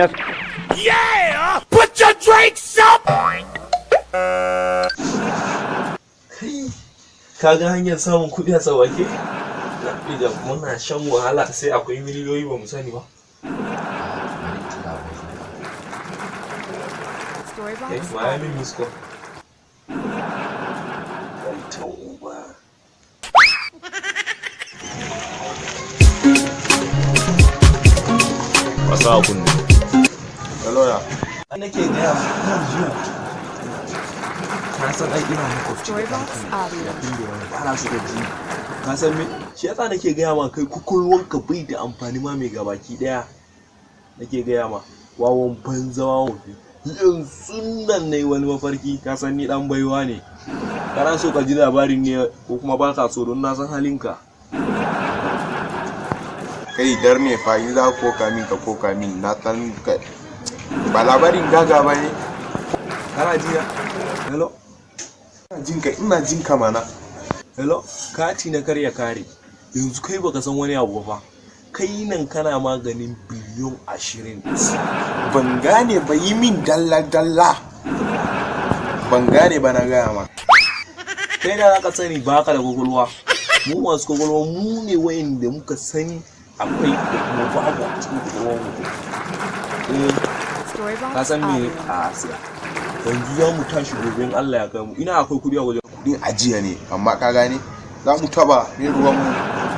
Yeah! Put your drinks up! Kai, ka ga hanyar samun kuɗi a sauwaƙe? Da muna shan wahala sai akwai miliyoyi ba mu sani ba. Kai, Storybox Miami Audio. Miss Call. Kai ta uba. Wasa a kunne. Hello ya. Ai nake gaya ma ina zuwa. Ka san ai ina makwabci da Storybox ɗaki Audio. ya kulle wani ba na so ka ji. Ka san me? Shi yasa nake gaya ma kai kukulwanka bai da amfani ma mai gabaki ɗaya. Nake gaya ma wawan banza wawan wofi. Yanzu nan nayi wani mafarki, ka san ni ɗan baiwa ne. Kana so ka ji labarin ne ko kuma ba ka so, don na san halinka. Kai dar ne fa, in za ka koka min ka koka min, na san ka ba labarin gaga ba ne. Kana ji na? Hello? Ina jin ka, ina jin ka mana. Hello? Kati na karya kare. Yanzu kai baka san wani abu ba fa. Kai nan kana maganin biliyan 20. Ban gane ba, yi min dalla dalla. Ban gane ba, na gaya ma. Kai da zaka sani baka da kwakwalwa. Mu masu kwakwalwa mu ne wayanda muka sani akwai da kuma babu a cikin kwakwalwar mu. Eh, Storybox ka san me Audio. a siya. Yanzu za mu tashi gobe in Allah ya kai mu. Ina akwai kuɗi a wajen. Kudin ajiya ne, amma ka gane za mu taba ne ruwan mu.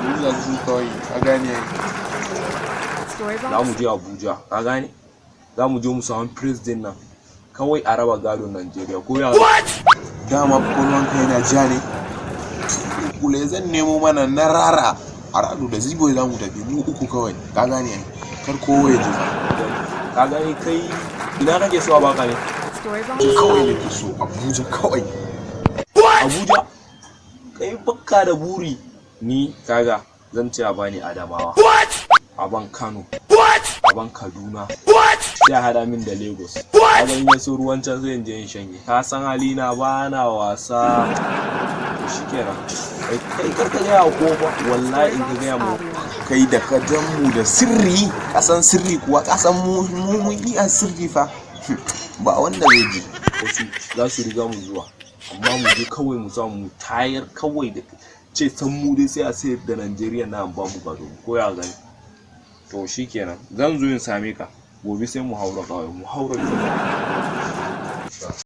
Mu yanzu kawai ka gane. Storybox Za mu je Abuja, ka gane? Za mu je mu samu president nan. Kawai a raba gadon Najeriya ko ya. Dama kwakwalwanka yana ja ne. Kule zan nemo mana na rara. A radu da zibo za mu tafi mu uku kawai. Ka gane ai. Kar kowa ya ji fa. Ka gane, kai ina kake so a baka ne? Storybox Kawai Audio. nake so Abuja kawai. Abuja, kai bakka da buri. Ni kaga zan ce a bani Adamawa, a ban Kano, a ban Kaduna, sai a hada min da Lagos. Kaga in ya so ruwan can sai in je in shanye. Ka san halina, ba na wasa. To shikenan. Kai kai kar ka gaya wa kowa fa. Wallahi in ka Storybox gaya mu Audio. Kai da ka jan mu da sirri, kasan sirri kuwa, kasan mu mu mun iya sirri fa. Ba wanda zai ji. Wasu za su riga mu zuwa, amma mu je kawai mu samu mu tayar kawai da ce san mu dai sai a sayar da Najeriya na ba mu gado ko ya gani. To shikenan, zan zo in same ka gobe, sai mu haura kawai mu haura.